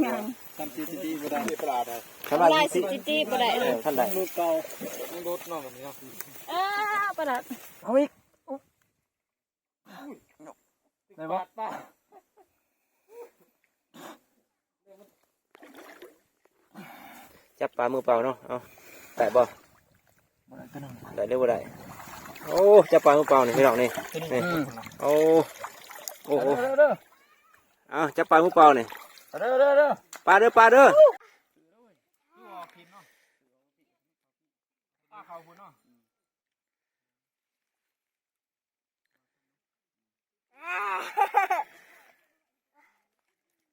ງາມ ຈຳສະຖິຕິບໍ່ໄດ້ ປະຫຼາດ ທຳລາຍສະຖິຕິບໍ່ໄດ້ ເອີ ທຳລາຍ ເອີ ປະຫຼາດ ເອົາອີກ ໄດ້ບໍ່? ຈັບປາມືເປົ່າເນາະ ເອົາ ໄດ້ບໍ່? ບໍ່ໄດ້ ໄດ້ຫຼືບໍ່ໄດ້? ໂອ້ ຈັບປາມືເປົ່ານີ້ພີ່ນ້ອງນີ້ ໂອ້ ໂອ້ ເອົາ ຈັບປາມືເປົ່ານີ້ ປາເດີ ປາເດີ ປາເດີ ປາເຂົ້າພຸ້ນເນາະ.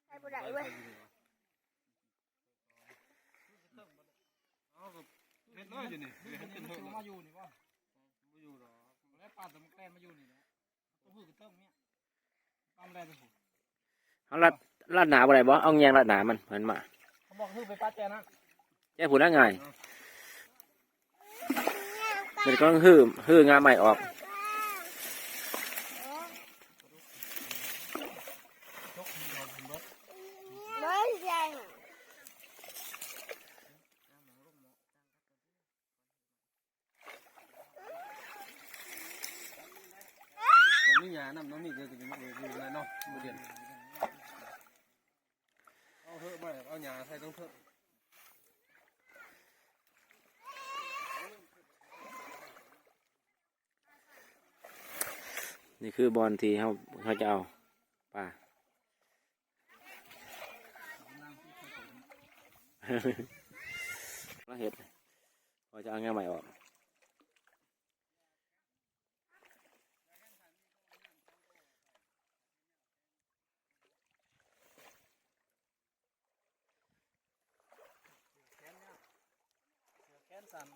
ໄປບໍ່ໄດ້ເວີຍ ເອົາ ເຮັດເລີຍຢູ່ນີ້ ເຮັດເປັນເທິງ ມາຢູ່ນີ້ບໍ່? ບໍ່ຢູ່ດອກ ແລ້ວປານຕະໝາກແຕນມາຢູ່ນີ້ແຫຼະ ຕ້ອງຮືກເທິງນີ້ ປານແລນ ເຮົາລັດ ລັດໜ້າບໍ່ໄດ້ບໍ່? ເອົາແຍງລັດໜ້າມັນ ມັນມາ ເຂົາບອກຄືໄປປາແຈນະ ແຈພຸ້ນລະງ່າຍ ເອີ ມັນກຳລັງຮື້ ຮື້ງ່າໄມ້ອອກ ຕ້ອງມີຫຍ້ານຳເນາະ ມີແຕ່ຢູ່ໃນເນາະ ບໍ່ເດັ່ນ ເອົາເຮີ້ມາ ເອົາຫຍ້າໃສ່ຕົງເທິງ. ນີ້ຄືບ່ອນທີ່ເຮົາ ເຮົາຈະເອົາປາ ລາວເຮັດ ເຮົາຈະເອົາງ່າໄມ້ອອກ. ແຂນຍາວ ເສື້ອແຂນສັ້ນ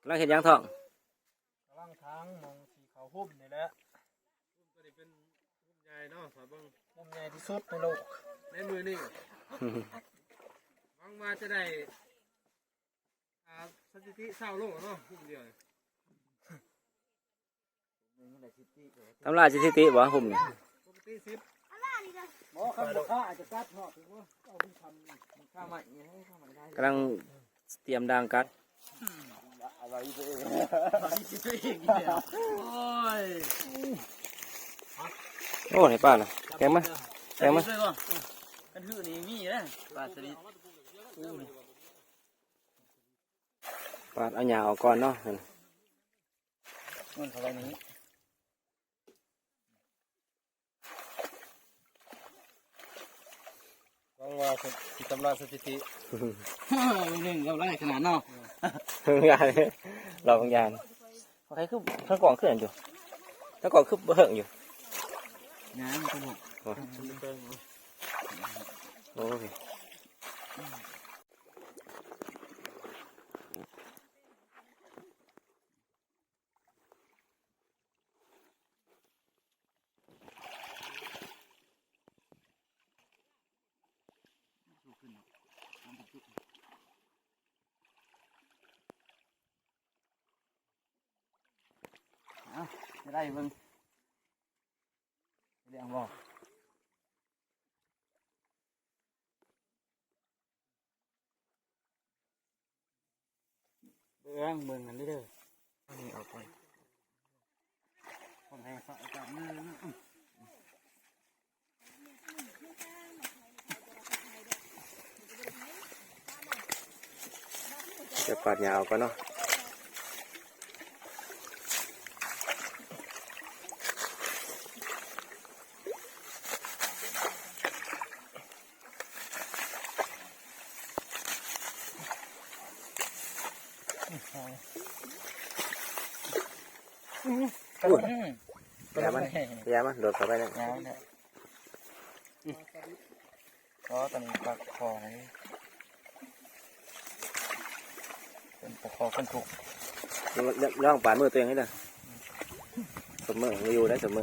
ກຳລັງເຮັດຫຍັງທ້ອງ? ກຳລັງຖາງໝ່ອງຊິເຂົ້າຮົ່ມນີ້ແຫຼະ. ຮົ່ມຕົວນີ້ເປັນຮົ່ມໃຫຍ່ເນາະ ຂ້ອຍເບິ່ງ ຮົ່ມໃຫຍ່ທີ່ສຸດໃນໂລກໃນມື້ນີ້. ຫວັງວ່າຈະໄດ້ ອ່າ ສະຖິຕິຊາວໂລເນາະ ກຸ່ມດຽວນີ້ ທຳລາຍສະຖິຕິບໍ່ກຸ່ມນີ້? ປົກກະຕິສິບ ບໍ່ ຄັນບໍ່ຂ້າອາດຈະກັດເນາະ ຖືວ່າເອົາເປັນຄຳ ຂ້າໄມ້ ຂ້າໄມ້ໄດ້ ກຳລັງຕຽມດາງກັດ ອາໄລຕົວເອງ ອາໄລຕົວເອງອີກແລ້ວ ໂອ້ຍ ໂອ້ ໃນປ່ານະ ແກງມາ ແກງມາ ຄັນຫືນີ້ມີເດ້ ປາສະລິດ ປາດເອົາຫຍ້າອອກກ່ອນເນາະ ມັນເຂົ້າໄວ້ໃນນີ້ ຫວັງວ່າຊິທຳລາຍສະຖິຕິ ເອີ ໜຶ່ງກໍຫຼາຍຂະໜາດເນາະ ລອງບາງຢ່າງ ໃຜຄື ທາງກ້ອງຄືອັນຢູ່ ທາງກ້ອງຄືບໍ່ເຖິງຢູ່ ຍັງ ໂອ້ຍ. ເອົາ ໄດ້ເບິ່ງ ເລື່ອງບໍ່? ເບິ່ງ ເບິ່ງອັນນີ້ເດີ ອັນນີ້ເອົາໄປ ຂອງແຮງສາຍການເນີນນະ ອືມ ເ ຈະປາດຫຍ້າເອົາກ່ອນເນາະ. ອຸ້ຍ ຢ່າມັນ ຢ່າມັນ ໂດດເຂົ້າໄປເລີຍ. ອໍ ຕອນນີ້ປາກຄໍນີ້ ເປັນປາກຄໍຄົນທຸກ. ລະ ລະ ລະວັງປາດມືຕົວເອງໃຫ້ເດີ ສົມມື ບໍ່ຢູ່ໄດ້ສົມມື.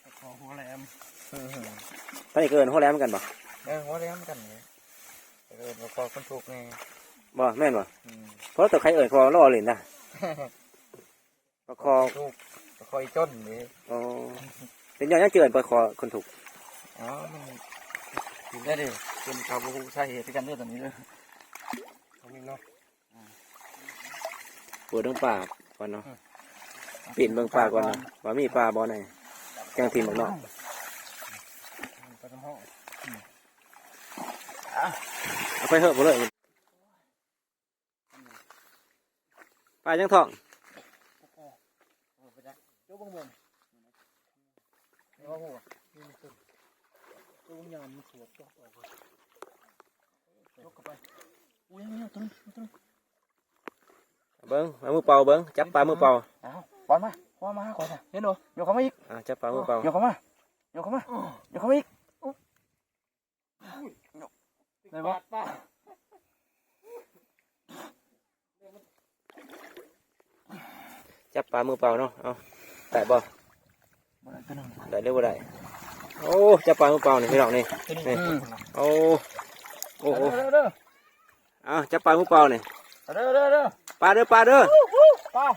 ປາກຄໍຫົວແຫຼມ. ເອີ ທາງນີ້ກໍເອີ້ນຫົວແຫຼມຄືກັນບໍ່? ເອີ ຫົວແຫຼມຄືກັນນີ້ ເອີ້ນປາກຄໍຄົນທຸກນີ້. ບໍ່ ແມ່ນບໍ່? ອືມ ເພາະຕົວໃຄເອີ້ນພໍລໍ້ຫຼິ້ນນະ. ປາກຄໍ ປາກຄໍອີຈົນນີ້. ອໍ ເປັນຍ້ອນຫຍັງຈຶ່ງເອີ້ນປາກຄໍຄົນທຸກ? ອໍ ມັນກິນໄດ້ເດ້ ເປັນເຂົາບໍ່ຮູ້ສາເຫດຄືກັນເດີ ຕອນນີ້ເດີ ເຂົາມີເນາະ. ອືມ ເປີດເບິ່ງປາກ່ອນເນາະ ອືມ ປີນເບິ່ງປາກ່ອນເນາະ ວ່າມີປາບໍ່ໃນ ຈັ່ງຖິ້ມອອກເນາະ. ປານຳຫ້ອງ ອືມ ເອົາໄປເຮີ້ບໍ່ເລີຍ. ປາຫຍັງທ້ອງ? ເບິ່ງ ເອົາມືເປົ່າເບິ່ງ ຈັບປາມືເປົ່າ. ເອົາ ປ້ອນມາ ປ້ອນມາຫາຂ້ອຍນະ ເຫັນບໍ່? ຍົກເຂົ້າມາອີກ ອ່າ ຈັບປາມືເປົ່າ ຍົກເຂົ້າມາ ຍົກເຂົ້າມາ ຍົກເຂົ້າມາອີກ. ໄດ້ບໍ່? ຈັບປາມືເປົ່າເນາະ ເອົາ ໄດ້ບໍ່? ບໍ່ໄດ້ຕົວໜຶ່ງ ໄດ້ຫຼືບໍ່ໄດ້? ໂອ້ ຈັບປາມືເປົ່ານີ້ພີ່ນ້ອງນີ້ ນີ້ ອືມ ໂອ້ ໂອ້ ເດີ ເດີ ເດີ ເອົາ ຈັບປາມືເປົ່ານີ້ ເດີ ເດີ ເດີ ປາເດີ ປາເດີ ປາ ກ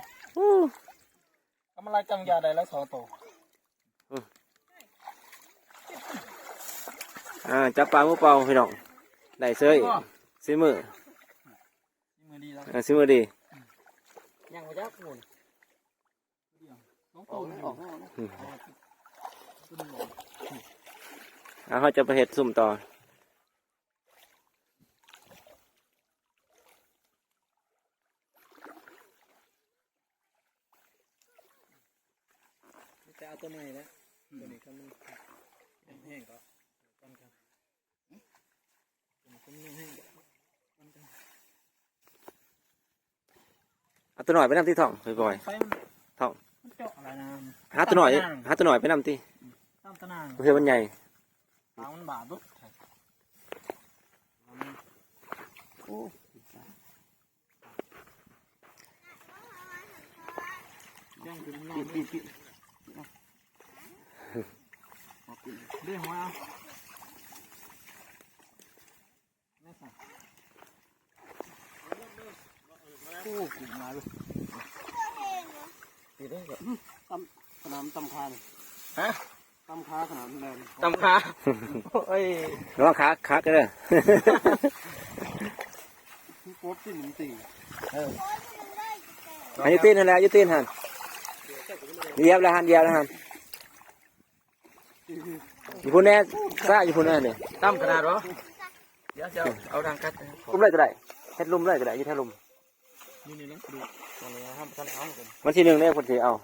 ຳລັງຈັບຢາໄດ້ຫຼາຍສອງໂຕ. ອືມ ອ່າ ຈັບປາມືເປົ່າພີ່ນ້ອງ ໄດ້ເສີຍ ສີມື ສີມືດີແລ້ວ ອ່າ ສີມືດີ. ອືມ ຍັງບໍ່ຈັບໝູ່ ສອງໂຕ ອອກແລ້ວ ອອກແລ້ວ ອືມ ເອົາ ເຮົາຈະໄປເຮັດຊຸມຕໍ່. ມີແຕ່ເອົາຕົວໃຫຍ່ແຫຼະ ອືມ ຕົວນີ້ຄັນມັນແຫ້ງກໍປັນກັນ ອືມ ຕົວນີ້ຄັນມັນແຫ້ງກໍປັນກັນ. ເອົາຕົວນ້ອຍໄປນຳຕິ ທ້ອງ ບ່ອຍໆ ໄປມັນ ທ້ອງ ມັນເຈາະອະໄລນະ ຫາຕົວນ້ອຍ ຕາມຕາໜ່າງ ຫາຕົວນ້ອຍໄປນຳຕິ ອືມ ຕາມຕາໜ່າງ ເພື່ອມັນໃຫຍ່ ຫາງມັນບາດເບິດ. ໂອ້ ຍ່າງຂຶ້ນມາ ປີດ ປີດ ປີດ ເດ້ ຫົວ ໂອ້ ກິນມາເລີຍ ປີດເດ້ ອືມ ຕຳ ສະໜາມຕຳຄານີ້ ຮະ? ຕຳຂາຂະໜາດແລນ ຕຳຂາ ໂອ້ຍ ລະວັງຂາຫັກເດີ ກົບຕີນມັນຕີ ເອີ ໃຫ້ຢູ່ຕີນຫັ້ນແຫຼະ ຢູ່ຕີນຫັ້ນ ຢຽບແລ້ວຫັ້ນ ຢຽບແລ້ວຫັ້ນ ຢູ່ພຸ້ນແດ່ ຊະຢູ່ພຸ້ນແດ່ນີ້ ຕ່ຳຂະໜາດບໍ່? ດຽວ ດຽວເອົາທາງກັດ ກຸມເລີຍກໍໄດ້ ເຮັດລຸ່ມເລີຍກໍໄດ້ ຢູ່ແຖວລຸ່ມ ນີ້ ນີ້ນະ ຕອນນີ້ເຮົາບໍ່ທັນເອົາ ວັນທີໜຶ່ງເດ້ ເພິ່ນຊິເອົາ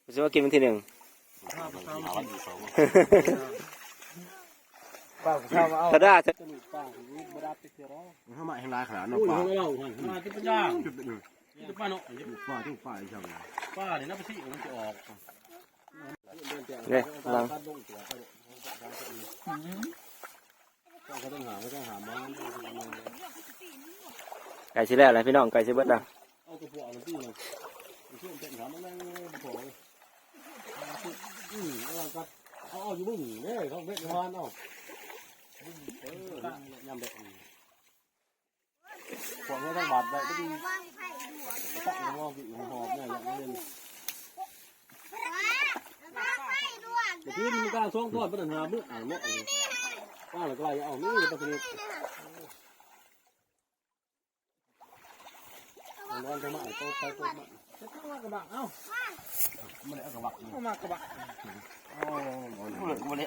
ເພິ່ນຊິມາກິນວັນທີໜຶ່ງ ປາກເຊົາເອົາ ຖ້າໄດ້ ປາກນີ້ບໍ່ໄດ້ໄປເທື່ອແລ້ວ ເຮົາມາແຮງຫຼາຍຂະໜາດເນາະ ປາ ໂອ້ຍ ເຮົາເວົ້າຫັ້ນ ປາເປັນປາຍ່າງ ປາເນາະ ປາ ປາອີ່ຫຍັງ ປາ ປາອີ່ຫຍັງ ປານີ້ນະ ໄປຊິມັນຊິອອກ ເດ້ ຫຼັງ ໃກ້ຊິແລ້ວແລ້ວພີ່ນ້ອງ ໃກ້ຊິເບິດແລ້ວ ເອົາຕົວພວກມັນຕີມັນ ມັນຊວນເຕັ້ນຫາມັນແມ່ງບໍ່ພໍເລີຍ ອືມ ເອົາກັບ ເອົາ ເອົາຢູ່ບຶ້ງເດ້ ເຂົາເຮັດວານເອົາ ບຶ້ງ ເອີ ຍາມແບບນີ້ ພວກເຮົາທັງບາດໄດ້ກໍດີ ເອົາມາກິນຫອມແດ່ ຢາກມາເຫັນ ແຕ່ທີ່ມັນກາງສອງກ້ອນ ປານນັ້ນຫາມື້ອ່າງເນາະ ວ່າແລ້ວກໍວ່າຢ່າເອົານີ້ປາສະເດັດ ນອນຈະມາເອົາໂຕໄປໂຕມາ ຈະມາກະບະ ເອົ້າ ບໍ່ໄດ້ເອົາກະບະ ເອົາມາກະບະ ໂອ້ ບໍ່ໄດ້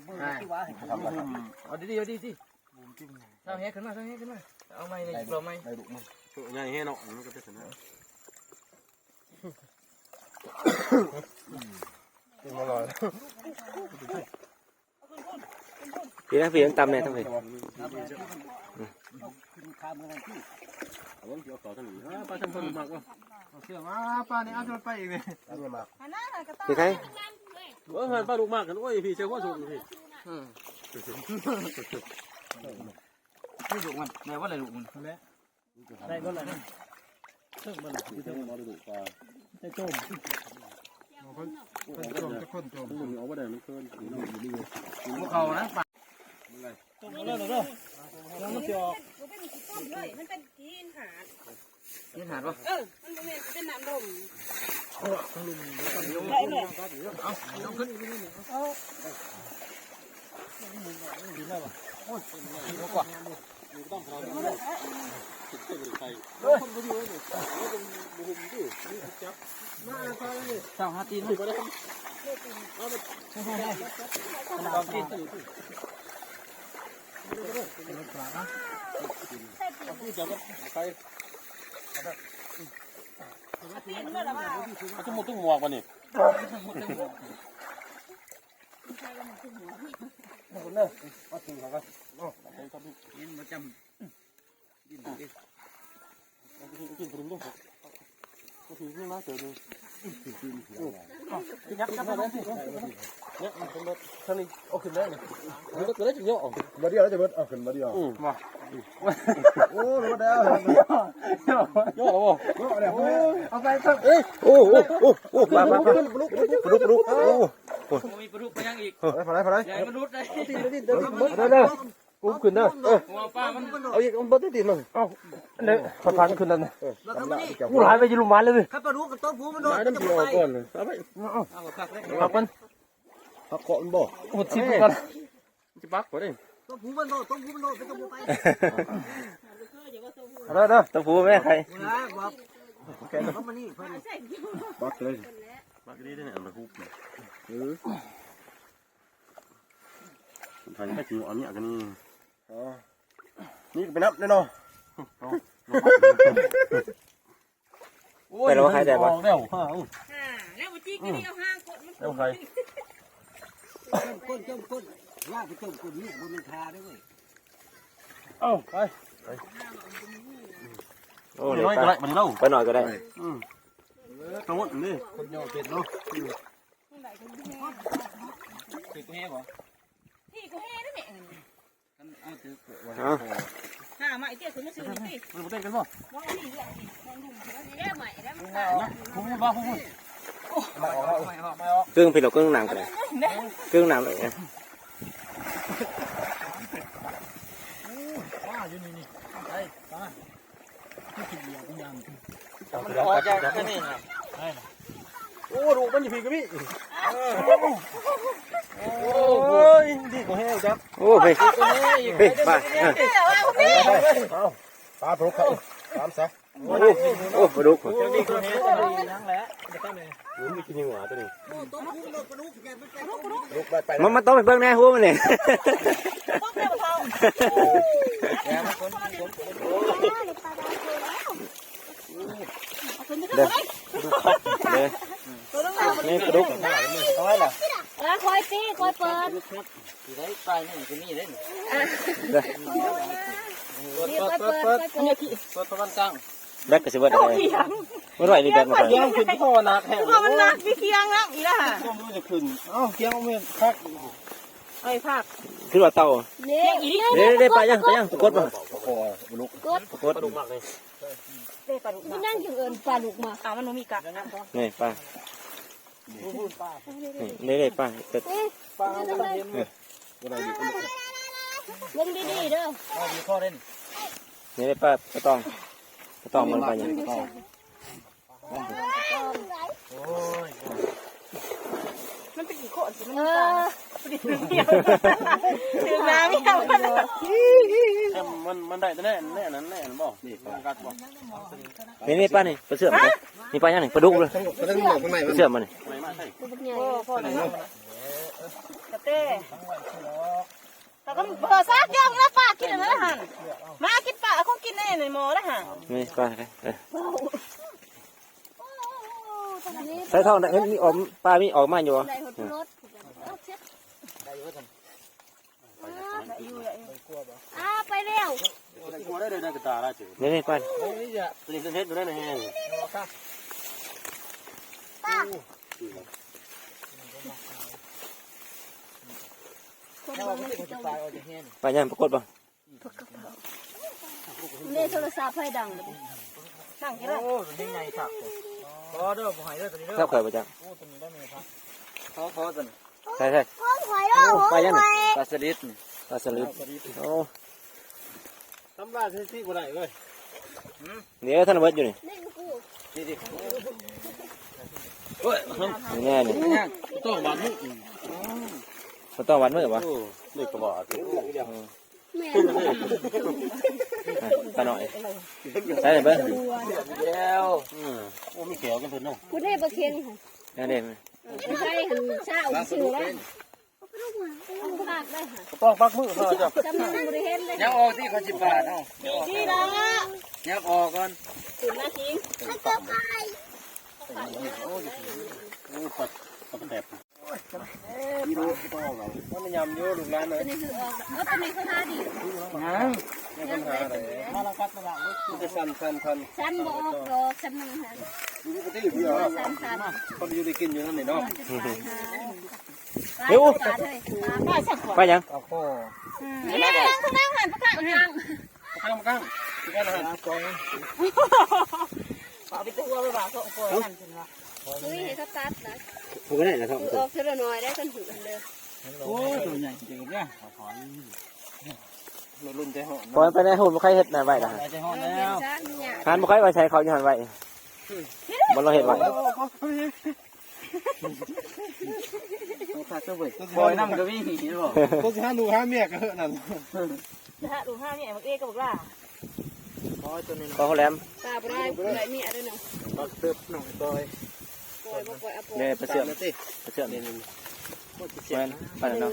ງເບິ່ງທີ່ວ່າໃຫ້ ເອົາດີໆ ເອົາດີໆ ເອົາແຮກຂຶ້ນມາ ເອົາແຮກຂຶ້ນມາ ເອົາໃໝ່ນີ້ ລອງໃໝ່ ໃຫຍ່ແຮງເນາະ ມັນກໍເປັນຊັ້ນນະ ກິນມາຫຼອຍ. ພີ່ນະ ພີ່ນະ ຕຳແດ່ ຕຳແດ່ ປາທາງເພິ່ນມັກວ່າ ເອົາເສື້ອມາ ປານີ້ ເອົາໂດດໄປອີກນີ້ ພີ່ໄຄ ເອີ ຫັນປາລູກມັກກັນ ໂອ້ຍ ພີ່ ໃສ່ຫົວສູງ ພີ່ ອືມ ນີ້ລູກມັນ ໄດ້ບໍ່ລະລູກມັນ ໄດ້ບໍ່ລະ ເທິງບໍ່ລະ ເທິງບໍ່ລະ ໄດ້ໂຈມ ເພິ່ນ ເພິ່ນໂຈມ ຈັກຄົນໂຈມ ເອົາບໍ່ໄດ້ ມັນເຄີຍ ບໍ່ເຂົ້ານະ ໂຈມເລີຍເດີ ແລ້ວມັນຊິອອກ ບໍ່ເປັນຂີ້ຕົມເລີຍ ມັນເປັນຫີນຫາດ ຫີນຫາດບໍ່ ເອີ ມັນບໍ່ແມ່ນ ເປັນນ້ຳລົມ ເອົາລົງຂຶ້ນ ເອົາ ທາງນີ້ເອົາຂຶ້ນໄດ້ນີ້ ມັນກໍໄດ້ເຍາະ ບາດດຽວແລ້ວຈະເບິດ ເອົາຂຶ້ນບາດດຽວ ອືມ ມາ ໂອ້ ເບິດແລ້ວ ເຍາະແລ້ວບໍ່ ເຍາະແລ້ວ ເອົາໄປ ເອີຍ ໂອ້ ໂອ້ ໂອ້ ໂອ້ ປາ ປາ ປາ ປາດຸກ ປາດຸກ ໂອ້ ບໍ່ມີປາດຸກໄປຍັງອີກ ໄປ ໄປ ໄປ ຢ່າໃຫ້ມັນຫຼຸດເດ້ ເດີ ເດີ ອຸ້ມຂຶ້ນເດີ ເອີ ຫົວປາມັນ ເອົາອີກ ມັນບໍ່ໄດ້ຕີນມັນ ເອົາ ອັນນີ້ ປະທານຂຶ້ນນັ້ນ ເອີ ກູຫຼາຍໄປຢູ່ໂຮງບານເລີຍເວີຍ ຄັນປາດຸກກໍຕົບຫູມັນໂດດ ມັນຈະບໍ່ໄປ ເອົາໄປ ເອົາ ເອົາ ເອົາ ພັກມັນ ພັກເກາະມັນບໍ່ ຫົດຊິບກ່ອນ ຊິບັກບໍ່ໄດ້ ຕົບຫູມັນໂດດ ຕົບຫູມັນໂດດ ມັນຈະບໍ່ໄປ ເດີ ເດີ ຕົບຫູແມ່ໃຄ ບໍ່ໄດ້ ບັກ ບັກມານີ້ ບັກເລີຍ ບັກດີເດ້ ອັນມັນຮຸບ ເອີ ໄທກໍຊິເອົາເມຍກັນນີ້ ອໍ ນີ້ກໍໄປນັບແນ່ເນາະ ໄປແລ້ວວ່າໃຄໄດ້ບໍ່ ອອກແລ້ວ ອ່າ ແລ້ວບໍ່ຈິງກໍໄດ້ເອົາຫາງກົດມັນ ແລ້ວໃຄ ຈົມກົ້ນ ຈົມກົ້ນ ວ່າໄປຈົມກົ້ນເມຍບໍ່ແມ່ນທ່າເດ້ເວີຍ ເອົ້າ ໄປ ໄປ ໂອ້ ໄປໜ້ອຍກໍໄດ້ ໄປໜ້ອຍກໍໄດ້ ອືມ ເອີ ໂຕນີ້ ຄົນຫຍໍ້ເປັນເນາະ ອືມ ເປັນແຮງບໍ່ ທີ່ກໍແຮງນະແມ່. ເອົາ ຫາໄມ້ເຕ້ຂຶ້ນມາຊື່ນີ້ຕິ ມັນບໍ່ເຕັ້ນກັນບໍ່? ບໍ່ມີເລື່ອງອີກ ລອງດູ ແລ້ວໄມ້ແລ້ວມັນຕາຍ ພຸ້ນໆ ບໍ່ ພຸ້ນໆ ເກິ່ງພີ້ ເກິ່ງນ້ຳກໍໄດ້ ເກິ່ງນ້ຳເລີຍ ປາຢູ່ນີ້ ນີ້ ໄປ ປາ ອອກຈາກອັນນີ້ນະ ໂອ້ ລູກມັນຢູ່ພີ້ກໍມີ ໂອ້ຍ ດີກວ່າແຮງຈັກ ໂອ້ ເຮີ້ຍ ເຮີ້ຍ ປາ ເອີ ເອົາ ປາປະດຸກ ຕາມຊະ ໂອ້ ໂອ້ ປາດຸກ ເຈົ້ານີ້ກໍແຮງ ຍັງແຫຼະ ມັນມີກິນຫຍັງຫວາຕົວນີ້ ມາ ມາຕ້ອງໄປເບິ່ງແດ່ ຮູ້ມັນນີ້ ເດ້ ເດ້ ນີ້ປາດຸກ ເອີ ຄ່ອຍຕີ ຄ່ອຍເປີດ ຊິໄດ້ປາໜຶ່ງກໍມີເດ້ ເດ້ ນີ້ ຄ່ອຍເປີດ ຄ່ອຍເປີດ ເປີດປະມານກາງ ແບັດກໍຊິເບິດແລ້ວ ບໍ່ໄດ້ນີ້ແບັດມາໃສ່ ຍັງຂຶ້ນພໍໜັກແຮງ ມັນໜັກ ມີຄຽງນຳອີກລະ ຄຽງມັນຈະຂຶ້ນ ເອົ້າ ຄຽງມັນຄັກ ໄອ້ພັກ ຄືວ່າເຕົາ ເດ້ ເດ້ ປາຍັງ ປາຍັງ ປາກົດບໍ່ ປາດຸກ ກົດ ປາດຸກມັກເດ້ ເດ້ ປາດຸກມັກ ມັນຍັງຈຶ່ງເອີ້ນປາດຸກມາ ອ້າວ ມັນບໍ່ມີກະ ນີ້ປາ ນີ້ ນີ້ ນີ້ປາ ປາ ປາ ເອີ ບໍ່ໄດ້ດີ ເບິ່ງດີໆເດີ ເອົາດີພໍເດ້ ນີ້ ນີ້ປາ ປາຕອງ ປາຕອງ ເບິ່ງປາຫຍັງ ປາຕອງ ໂອ້ຍ ມັນເປັນຂີ້ໂຄນຊິ ມັນ ເອີ ມີຕາ ຖືກໜ້າເມຍມັນ ແຕ່ມັນ ມັນໄດ້ແຕ່ແນ່ ແນ່ນັ້ນແນ່ນັ້ນບໍ່ ນີ້ ມັນກັດບໍ່ ນີ້ ນີ້ປານີ້ ປາເຊື່ອມ ນີ້ປາຫຍັງນີ້ ປາດຸກເລີຍ ປາເຊື່ອມມັນນີ້ ໂອ້ ພໍແລ້ວ ກະແຕ ແລ້ວກໍເປີສາກຢ່ອງລະປາກິນອັນນັ້ນຫັ້ນ ໝາກິນປາ ເອົາຂອງກິນໃນໝໍ້ລະຫັ້ນ ນີ້ປາ ເອີ ໃສ່ທ້ອງໄດ້ ເຫັນມີອອກ ປາມີອອກມາຢູ່ບໍ່ ໄດ້ຮອດລົດ ໄດ້ຢູ່ ໄດ້ຢູ່ ໄດ້ຢູ່ ອ້າ ໄປແລ້ວ ໄດ້ກົວໄດ້ເດີ ໄດ້ກະຕາລະເຈີ ນີ້ ນີ້ປາ ນີ້ເຮັດບໍ່ໄດ້ນະແຮງ ປາ ປາຫຍັງ ປາກົດບໍ່? ເດ້ ໂທລະສັບໃຜດັງບັດນີ້ ດັງຢູ່ເດີ ໂອ້ ຕົວນີ້ໃຫຍ່ຄັກ ຂໍເດີ ບໍ່ໃຫ້ເດີ ຕົວນີ້ເດີ ແລ້ວຂ້ອຍບໍ່ຈັກ ໂອ້ ຕົວນີ້ໄດ້ແມ່ນຄັກ ຂໍ ຂໍຕົວນີ້ ໃສ່ ໃສ່ ໂອ້ ປາຫຍັງນີ້ ປາສະລິດນີ້ ປາສະລິດ ປາສະລິດ ໂອ້ ທຳລາຍສະຖິຕິບໍ່ໄດ້ເວີຍ ເດ້ ທັນເບິດຢູ່ນີ້ ນີ້ ນີ້ ນີ້ ໂອ້ຍ ນີ້ແນ່ນີ້ ຕ້ອງບາດມື ບໍ່ຕ້ອງບາດມືຫວາ ໂອ້ ນີ້ກະບອກ ຕາໜ້ອຍ ໃສ່ເບິ່ງ ແລ້ວ ອືມ ໂອ້ ມີແຂວກັນເພິ່ນເນາະ ພຸ້ນເດ້ ບັກເຂັງຫັ້ນ ນັ້ນເດ້ ເອີ ໃສ່ຫັ້ນ ຊາວຊື່ແລ້ວ ປາກໄດ້ຫະ ກະປອງປາກມືເຂົາເຈົ້າ ຈຳນຳບໍ່ໄດ້ເຫັນເດ້ ຍັບອອກຕິ ເຂົາຊິປາດເຮົາ ດີລະ ຍັບອອກກ່ອນ ຂຶ້ນມາຄິງ ໂອ້ຍ ໂອ້ຍ ປາກ ປາກແຕກ ມັນຍຳຢູ່ລູກຫຼານເອີຍ ຕົວນີ້ຄືອອກ ເອີ ຕົວນີ້ຄືຫາດີ ຍັງ ຍັງ ຍັງ ມັນຈະສັ່ນ ສັ່ນ ສັ່ນ ສັ່ນບໍ່ອອກດອກ ຊັ້ນໜຶ່ງຫັ້ນ ຢູ່ປະເທດເດີ ສັ່ນໆ ຄົນຢູ່ໄດ້ກິນຢູ່ນັ້ນນີ້ເນາະ ເຮັດ ປາ ປາຫຍັງ ໂອ້ໂຫ ນີ້ນາງ ນາງຫັ້ນ ປາກາງ ປາກາງ ປາກາງ ປາກາງ ປາເປັນຕົວບໍ່ບາດ ເພາະ ເພາະນັ້ນເພິ່ນວ່າ ອຸ້ຍ ໃຫ້ເຂົາຕັດນະ ຜູ້ບໍ່ໄດ້ນະ ອອກເທື່ອລະໜ້ອຍໄດ້ ຄັນຫືນເດີ ໂອ້ຍ ຕົວໃຫຍ່ເຕີບເດ້ ລຸ້ນແຕ່ຮ້ອນ ປ່ອຍໄປແດ່ ຮູ້ບໍ່ໃຄ່ເຮັດນະໄວ້ນະ ເອີ ເຮັດຊະ ຫັ້ນບໍ່ຄ່ອຍໄວ້ໃສ່ເຂົາຢູ່ຫັ້ນໄວ້ ບໍ່ລອງເຮັດໄວ້ ໂອ້ ຄັກເດີເວີຍ ປ່ອຍນຳກໍມີ ເຫັນບໍ່ ໂຕຊິຫາລູກຫາເມຍກໍເຮີ້ນັ້ນ ຫາລູກຫາເມຍ ບັກເອກັບບັກລາ ໂອ້ຍ ໂຕນີ້ ປາແຫຼມ ປາບໍ່ໄດ້ ບໍ່ໄດ້ເມຍເດີເນາະ ປາເຕີບນ້ອງປອຍ ປອຍບໍ່ປອຍ ເອົາປອຍ ແມ່ປາເຊື່ອມ ປາເຊື່ອມ ນີ້ໆ ແມ່ນປານັ້ນເນາະ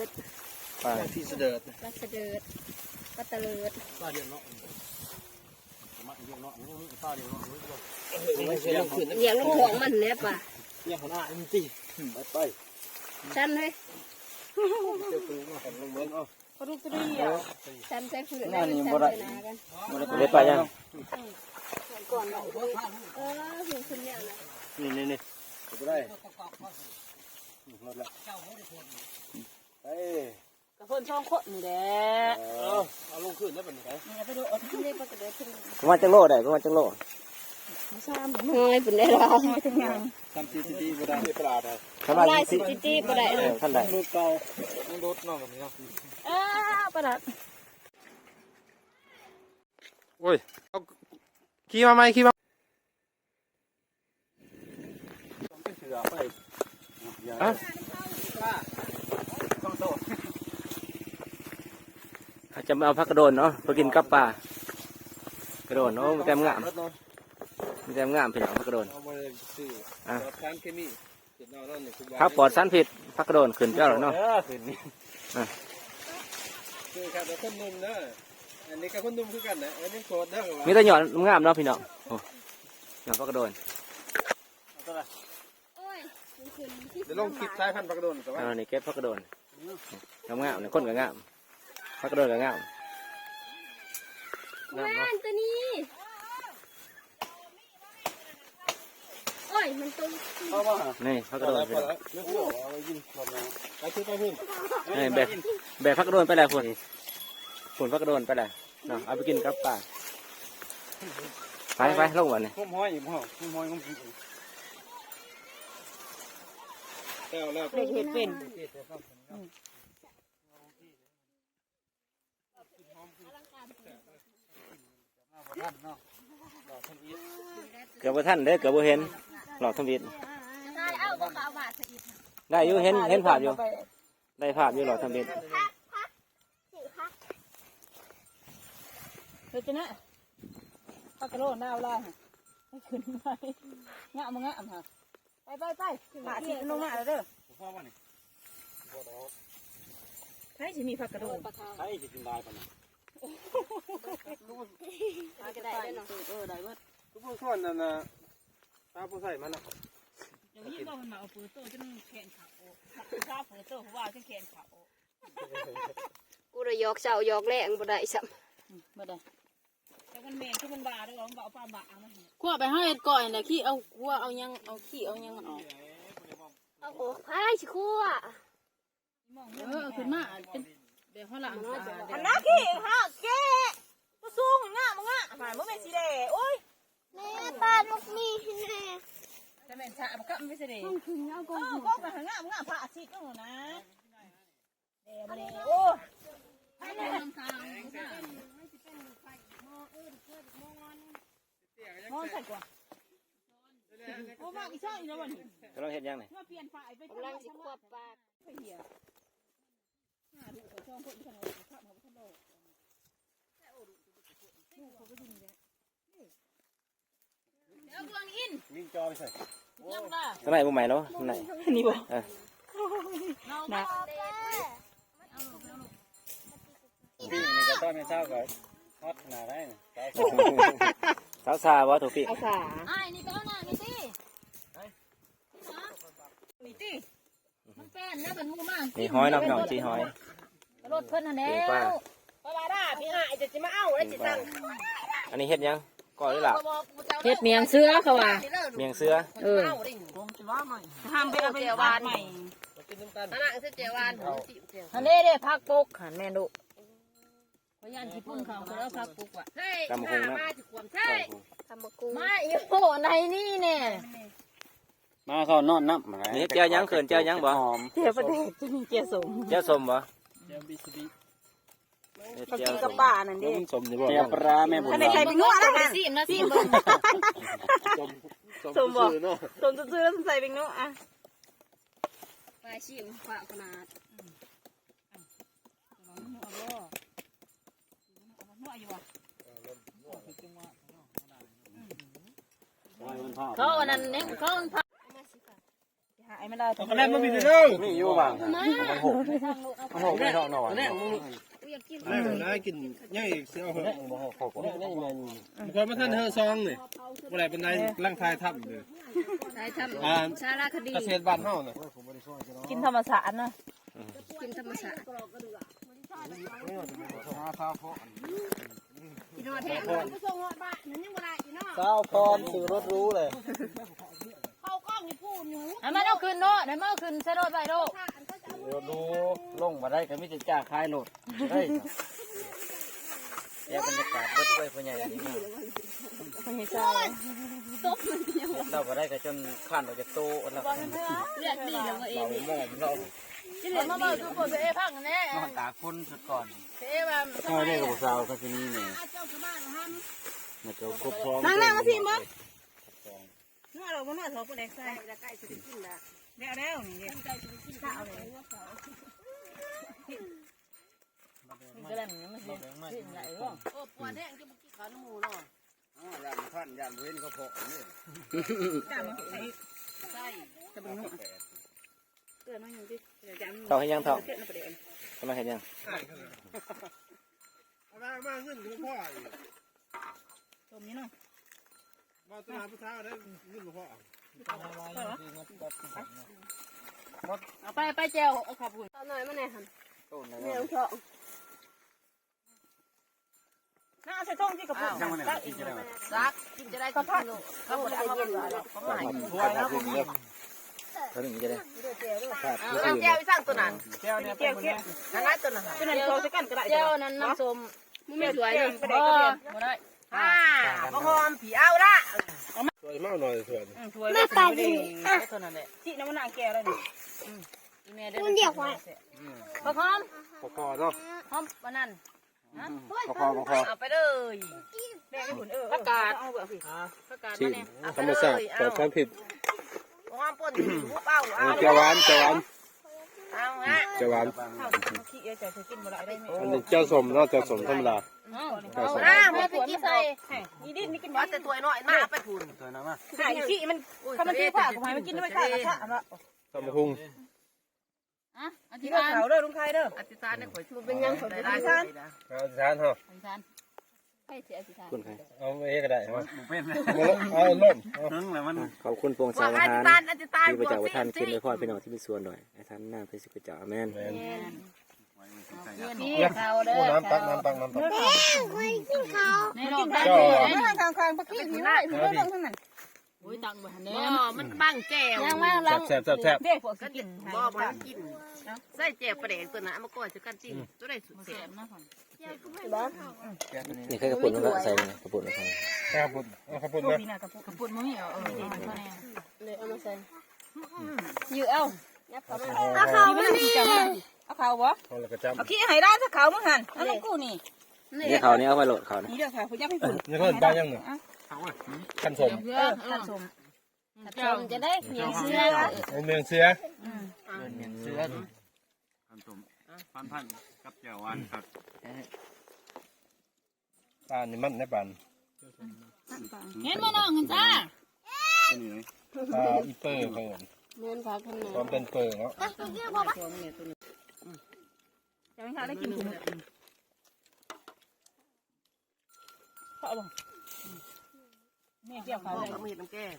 ປາ ປາສະເດີດ ປາສະເດີດ ປາຕະເລີດ ປາດຽວເນາະ ປາດຽວເນາະ ປາດຽວເນາະ ລຽງລົງທ້ອງມັນແຫຼະປາ ລຽງເຂົ້າໜ້າມັນຕິ ໄປ ໄປ ສັ່ນເລີຍ ເອົາ ປາດຸກຕົວນີ້ ເອົາ ຊັ້ນໃສ່ພື້ນ ອັນນີ້ບໍ່ໄດ້ ບໍ່ໄດ້ປາຫຍັງ ກ່ອນ ເອີ ຂຶ້ນແລ້ວນະ ນີ້ໆໆ ບໍ່ໄດ້ ລົດແລ້ວ ເອີ ກະເພິ່ນສອງຄົນນີ້ແຫຼະ. ເອີ ເອົາລົງຄືນໄດ້ບັດນີ້ໄດ໋. ປະມານຈັກໂລໄດ້? ປະມານຈັກໂລ? ສາມ ນ້ອຍເພິ່ນໄດ້ລາວ ນ້ອຍທັງຍາງ. ສາມສິບເຊັນຕີບໍ່ໄດ້ ປະຫຼາດ. ປະມານ ສາມສິບເຊັນຕີບໍ່ໄດ້. ເອີ ຄັນໄດ້ ລົດເກົ່າ ລົດເນາະ ແບບນີ້ເນາະ. ເອີ ປະຫຼາດ. ໂອ້ຍ ເອົາ ຂີ່ມາໃໝ່ ຂີ່ມາ. ຮະ? ເຮົາຈະມາເອົາຜັກກະໂດນເນາະ ໄປກິນກັບປາ. ກະໂດນ ໂອ້ ມີແຕ່ງາມ ມີແຕ່ງາມ ພີ່ນ້ອງ ຜັກກະໂດນ. ເຮົາບໍ່ໄດ້ຊື້ ອ່າ ປອດສານເຄມີ. ຜັກປອດສານພິດ ຜັກກະໂດນຂຶ້ນເຈົ້າແລ້ວເນາະ. ເອີ ຂຶ້ນນີ້ ອ່າ ຄືກັນກັບຄົນໜຸ່ມເດີ. ອັນນີ້ກໍຄົນໜຸ່ມຄືກັນນະ ອັນນີ້ໂສດເດີ. ມີແຕ່ຍອດງາມເນາະ ພີ່ນ້ອງ. ໂອ້ ຍອດຜັກກະໂດນ. ໂອ້ຍ ດຽວລົງຄລິບສາຍພັນຜັກກະໂດນກ່ອນ. ເອີ ນີ້ເກັບຜັກກະໂດນ ງາມໆ ນີ້ ຄົນກໍງາມ ຜັກກະໂດນກໍງາມ. ງາມເນາະ ແມ່ນຕົວນີ້. ໂອ້ຍ ມັນຕົວ ນີ້ ຜັກກະໂດນ ໄປ ໄປ ໄປພຸ້ນ. ນີ້ ແບກ ແບກຜັກກະໂດນໄປແລ້ວພຸ້ນ ພຸ້ນ ຜັກກະໂດນໄປແລ້ວເນາະ. ເອົາໄປກິນກັບປາ. ໄປ ໄປ ລົງບັດນີ້. ງມຫອຍອີກບໍ່? ງມຫອຍ ງມອີກ. ແລ້ວ ແລ້ວ ເຮັດເປັນ. ເກືອບບໍ່ທັນເດີ ເກືອບບໍ່ເຫັນ ຫຼອກທຳອິດ. ໄດ້ຢູ່ ເຫັນ ເຫັນພາບຢູ່ ໄດ້ພາບຢູ່ ຫຼອກທຳອິດ. ເຮັດຈັ່ງໃດ? ປາກະໂລນາວລາວ ໃຫ້ຂຶ້ນໄປ ງາມບໍ່ງາມຫະ? ໄປ ໄປ ໄປ ຫຼ້າຊິລົງມາແລ້ວເດີ. ພໍບໍ່ນີ້? ບໍ່ດອກ. ໃຜຊິມີຜັກກະໂດນ? ໃຜຊິກິນຫຼາຍປານນັ້ນ? ຫາກໍໄດ້ເດ້ເນາະ. ເອີ ໄດ້ເບິດ. ຄືບໍ່ຊວນອັນນ່າ ຕາຜູ້ໃສ່ມານຳ. ໄດ້ຍິນບໍ່ ເພິ່ນວ່າເອົາເປີໂຕຈົນແຂນຂາວ ເອົາເປີໂຕຜູ້ວ່າຈົນແຂນຂາວ. ກູລະຫຍອກເຊົ້າຫຍອກແລງບໍ່ໄດ້ຊ້ຳ. ອືມ ບໍ່ໄດ້. ຈັກມັນແມ່ນຄືມັນວ່າເດີ ມັນເວົ້າປານບ້າເອົາມາໃຫ້. ຂົ້ວໄປ ເຮົາເຮັດກ້ອຍຫັ້ນແຫຼະ ຂີ້ເອົາ ຂົ້ວເອົາຫຍັງ ເອົາຂີ້ເອົາຫຍັງມັນອອກ. ເອົາອອກ ໃຜຊິຂົ້ວ? ເອີ ເອົາຂຶ້ນມາ ເປັນແບບເຮົາລ້າງສະອາດ. ອັນນັ້ນຂີ້ຫາກແກະ ບໍ່ສູງ ງາມ ງາມ ຫາ ບໍ່ແມ່ນຊິແດ່. ໂອ້ຍ ແມ່ປານໝາກມີແນ່ ຈະແມ່ນສະ ບັກກຳໄປຊິແດ່. ມັນຂຶ້ນເອົາກ່ອນ ເອີ ກໍມາຫາງາມ ງາມ ພະອາທິດຢູ່ນະ. ແດ່ບໍ່ແດ່ ໂອ້ ມອງໃສ່ກວ່າ. ໂອ້ ມາອີກຊ່ອງອີກແລ້ວບໍ່ນີ້? ກຳລັງເຮັດຫຍັງນີ້? ມາປ່ຽນປ້າຍໄປ ກຳລັງຊິຄວບປາກ. ໄປເຫຍ ຫາລູກໄປຊ່ອງຄົນ ອີກທາງເຂົາບໍ່ທັນອອກ. ລູກເຂົາກໍຢູ່ນີ້ແຫຼະ. ເອົາເບິ່ງອິນ ຍິງຈອໄປໃສ່ ຍັງວ່າ ສະໄນບໍ່ໃໝ່ແລ້ວ ສະໄນ ນີ້ບໍ່? ເອີ ໜັກ ນີ້ກໍຕອນເຊົ້າກໍຮອດຂະໜາດໃດ ສາວຊາບໍ່ໂທປິ ອ້າຍ ນີ້ໄປເອົາໜ້ານີ້ຕິ ນີ້ຕິ. ມັນແປ້ນແລ້ວ ມັນຮູ້ມາ ນີ້ຫອຍເນາະ ພີ່ນ້ອງ ຈີຫອຍ ລົດເພິ່ນຫັ້ນແລ້ວ. ປາ ປາວ່າດາ ພີ່ອ້າຍຈະຊິມາເອົາໄດ້ຊິສັ່ງ. ອັນນີ້ເຮັດຫຍັງ? ກ້ອຍຫຼືລາບ? ເຮັດໝຽງເສືອ ເຂົາວ່າ ໝຽງເສືອ. ເອີ ຫ້າມໄປເອົາໄປແຈ່ວຫວານໃໝ່ ອັນນັ້ນຄືແຈ່ວຫວານ. ຫັ້ນເດ້ ເດ້ ຜັກປົກຫັ້ນ ແມ່ນດຸ. ຂ້ອຍຢ້ານຂີ້ຝຸ່ນເຂົາ ຂ້ອຍເອົາຜັກປຸກວ່າ ຕຳບັກຫຸ່ງນະ ຕຳບັກຫຸ່ງ ຕຳບັກຫຸ່ງ ມາອີໂຫໃນນີ້ແນ່. ມາເຂົານອນນຳ ນີ້ເຮັດແຈ່ວຫຍັງ? ເຂີນແຈ່ວຫຍັງບໍ່? ຫອມ ແຈ່ວປາແດກ ຈະມີແຈ່ວສົ້ມ ແຈ່ວສົ້ມບໍ່? ແຈ່ວບີຊີບີ ເຮັດແຈ່ວສົ້ມ ເຂົາກິນກັບປານັ້ນເດ້. ມັນສົ້ມຢູ່ບໍ່? ແຈ່ວປາແມ່ບຸນຫຼານ ອັນນີ້ໃສ່ແປ້ງນົວນະ ຊິມນະ ຊິມເບິ່ງ. ສົ້ມ ສົ້ມບໍ່? ສົ້ມຊື່ໆເນາະ ສົ້ມຊື່ໆ ແລ້ວໃສ່ແປ້ງນົວນະ. ໄປຊິມ ຟ້າຂະໜາດ. ເຂົາອັນນັ້ນແຮງ ເຂົາອັນ ເອົາກະແລັມມາບິດເດີ. ມີຢູ່ຫວ່າງ ມັນຫົກ ມັນຫົກໄດ້ເນາະ ເນາະ ແມ່ນນະ ກິນຫຍັງອີກຊິເອົາເຮີ້. ບໍ່ຄ່ອຍມາທັນເຮີ້ຊອງນີ້ ບໍ່ໄດ້ປານໃດ ກຳລັງຖ່າຍທຳຢູ່ ຖ່າຍທຳ ອ່າ ສາລະຄະດີ ກະເສດບ້ານເຮົານະ. ກິນທຳມະຊາດນະ ກິນທຳມະຊາດ. ສາວພອນຊື້ລົດຫຼູເລີຍ. ເອົາມາເອົາຂຶ້ນໂລດ ເອົາມາເອົາຂຶ້ນໃສ່ລົດໄວ້ໂລດ. ເດີນດູ ລົງບໍ່ໄດ້ກໍມີແຕ່ຈ້າຂາຍລົດເດ້. ແຕ່ບັນຍາກາດເບິດເວີຍ ພໍ່ໃຫຍ່ນີ້ນະ ພໍ່ໃຫຍ່ຊາຍ ເຮັດລາວບໍ່ໄດ້ກໍຈົນຄ້ານອອກຈາກໂຕະແລ້ວ ເລືອກດີແລ້ວບໍ່ເອງນີ້ ເວົ້າແມ່ນເນາະ ຊິເລີຍມາເວົ້າສູ່ພໍ່ເອຟັງແດ່ ນອນຕາກຝົນສະກ່ອນ ເອວ່າ ເຮົາໄດ້ກັບຜູ້ສາວກັນຊິມີແດ່ ແລ້ວກໍຄົບສອງ ນັ່ງໆ ມາພີ້ເບິ່ງ ນັວແລ້ວບໍ່ນັວ ເຖົາບໍ່ໄດ້ໃສ່ ໃກ້ ໃກ້ຊິໄດ້ກິນລະ ແລ້ວ ແລ້ວນີ້ເດ້ ໃກ້ຊິໄດ້ກິນ ເອົາເລີຍ ມັນກໍໄດ້ ມັນຊິກິນໄດ້ບໍ່ ໂອ້ ປວດແຮງ ຈະບໍ່ກິນເຂົ້ານຳໝູ່ເນາະ ອ້າວ ຢ້ານບໍ່ທັນ ຢ້ານບໍ່ເຫັນເຂົາເພາະນີ້ ຈ້າມາໃສ່ ໃສ່ ຈະບໍ່ນົວ ເຕືອນໜ້ອຍໜຶ່ງຕິ ເຖົ້າເຮັດຫຍັງເຖົ້າ ກຳລັງເຮັດຫຍັງ ເອົາມາ ມາເງິນບໍ່ພໍອີກ ຕົ້ມນີ້ເນາະ ບໍ່ຕະຫຼາດຜູ້ສາວໄດ້ເງິນບໍ່ພໍ ເອົາໄປ ໄປແຈ່ວ ເອົາເຂົ້າປຸ້ນ ເອົາໜ້ອຍມາແດ່ຫັ້ນ ໂຕນັ້ນ ແມ່ນເຖາະ ນ້າເອົາໃສ່ຖົງທີ່ກະປຸ້ນ ຕັກອີກ ຕັກກິນຈະໄດ້ກິນໂລດ ເຂົາບໍ່ໄດ້ເອົາມາເຂົາໃຫ້ ຖ້ວຍເຮົາບໍ່ມີ ເອົາໜຶ່ງຈະໄດ້ ເອົາແຈ່ວອີ່ສັງໂຕນັ້ນ ແຈ່ວນີ້ ແຈ່ວເຄັມ ອັນນັ້ນໂຕນັ້ນ ໂຕນັ້ນເຂົ້າໃສ່ກັນກໍໄດ້ ແຈ່ວນັ້ນນ້ຳສົ້ມ ບໍ່ມີຖ້ວຍເລີຍ ບໍ່ ບໍ່ໄດ້ ອ່າ ບໍ່ຫອມ ຜີເອົາລະ ຊ່ວຍມາໜ້ອຍ ຊ່ວຍ ອືມ ຖ້ວຍ ມາປານນີ້ ເທົ່ານັ້ນແຫຼະ ຊິນຳມານາງແກ່ວແລ້ວນີ້ ອືມ ອີ່ແມ່ເດີ ມັນດຽວຂ້ອຍ ອືມ ບັກຫອມ ປະຄໍເນາະ ຫອມປານນັ້ນ ຮະ ປະຄໍ ປະຄໍ ເອົາໄປເລີຍ ແບ່ງໃຫ້ພຸ້ນ ເອີ ຜັກກາດ ເອົາເບິ່ງພີ້ ຜັກກາດມາແດ່ ທຳມະຊາດ ປອດສານພິດ ຫອມປົ່ນ ຫຸບເອົາ ເອົາ ແຈ່ວຫວານ ແຈ່ວຫວານ ເອົາຮະ ແຈ່ວຫວານ ເອົາ ຂີ້ເອີຍ ເຈົ້າຊິກິນບໍ່ໄດ້ເດ້ ອັນນີ້ແຈ່ວສົ້ມເນາະ ແຈ່ວສົ້ມທຳມະດາ ເອົາ ເອົາ ເອົາ ແມ່ໄປກິນໃສ່ ນີ້ດິນນີ້ກິນ ເອົາແຕ່ຖ້ວຍນ້ອຍມາ ເອົາໄປພຸ້ນ ຖ້ວຍນ້ອຍມາ ໃຫ້ຂີ້ມັນ ຄັນມັນຊິພາກະໃຫ້ມັນກິນໄວ້ຂ້າກະຊະເນາະ ຕຳບັກຫຸ່ງ ອ່ະ ອະທິຖານ ກິນເຂົ້າເດີ ລຸງໄຄເດີ ອະທິຖານໃຫ້ຂ້ອຍ ບໍ່ເປັນຫຍັງ ຂ້ອຍອະທິຖານ ອະທິຖານເຮົາ ອະທິຖານ ໃຜຊິອະທິຖານ ຄຸນໃຄ ເອົາເອງກໍໄດ້ ເອົາລົງ ເອົາລົງ ເອົາ ເຖິງແລ້ວມັນ ຂອບຄຸນພວງສາວອາຫານ ທີ່ພະເຈົ້າປະທານຂຶ້ນອວຍພອນພີ່ນ້ອງທີ່ມີສ່ວນດ້ວຍ ອາຫານນາງພະເຢຊູຄຣິດເຈົ້າ ອາເມນ ອາເມນ ນີ້ເຂົ້າເດີ ໂອ້ ນ້ຳຕັກ ນ້ຳຕັກ ນ້ຳຕັກ ແມ່ຂ້ອຍກິນເຂົ້າ ໃນໂລກ ເຈົ້າ ມາທາງຂ້າງໆ ພວກພີ່ ພີ່ໄວ້ ພີ່ເບິ່ງທາງນັ້ນ ໂອ້ຍ ຕັງບໍ່ທັນແນມ ບໍ່ ມັນບັງແຈ່ວ ຍັງມາ ແຊບໆໆໆ ເດ້ ພວກຊິກິນ ບໍ່ ບໍ່ໃຫ້ກິນ ໃສ່ແຈ່ວປາແດກຕົວນັ້ນ ເອົາມາກ້ອຍໃສ່ກັນຕິ ອືມ ຕົວໃດສຸດແຊບ ບໍ່ແຊບນະ ນີ້ຄືກະປຸ້ນມັນໃສ່ນີ້ ກະປຸ້ນມັນໃສ່ ກະປຸ້ນ ເອົາກະປຸ້ນ ກະປຸ້ນບໍ່ມີ ເອີ ເອີ ເອົາມາໃສ່ ຢູ່ ເອົາ ເອົາເຂົ້າມານີ້ ເອົາເຂົ້າບໍ່ ເອົາແລ້ວກະຈ້ຳ ເອົາຂີ້ໃຫ້ຫຼານຊະ ເຂົ້າມຶງຫັ້ນ ເອົານຳກູນີ້ ນີ້ເຂົ້ານີ້ເອົາໄປໂລດເຂົ້ານີ້ ນີ້ເດີເຂົ້າ ຜູ້ຍັກໃຫ້ເພິ່ນ ນີ້ເພິ່ນປາຫຍັງນີ້ ຄັນສົ້ມ ເອີ ຄັນສົ້ມ ຄັນສົ້ມຈະໄດ້ ໝຽງເສືອ ໂອ້ ໝຽງເສືອ ອືມ ເອີ້ນໝຽງເສືອ ຄັນສົ້ມ ປານພັນກັບແຈ່ວຫວານຄັກ ປານນີ້ມັນໄດ້ປານ ເຫັນບໍ່ນ້ອງຫັ້ນຊາ ປາອີເປີເຂົາເອີ້ນ ແມ່ນ ພາກັນ ຄວາມເປັນເປີເນາະ ຈະໄດ້ກິນ ເພາະບໍ່ ແມ່ກ່ຽວເຂົ້າແລ້ວ ເອົາມາເຮັດນ້ຳແກງ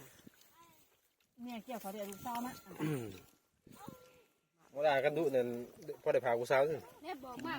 ແມ່ກ່ຽວເຂົ້າແລ້ວ ລູກສາວມາ ບໍ່ໄດ້ກັນດຸນັ້ນ ພໍໄດ້ພາຜູ້ສາວ ແມ່ບອກມາ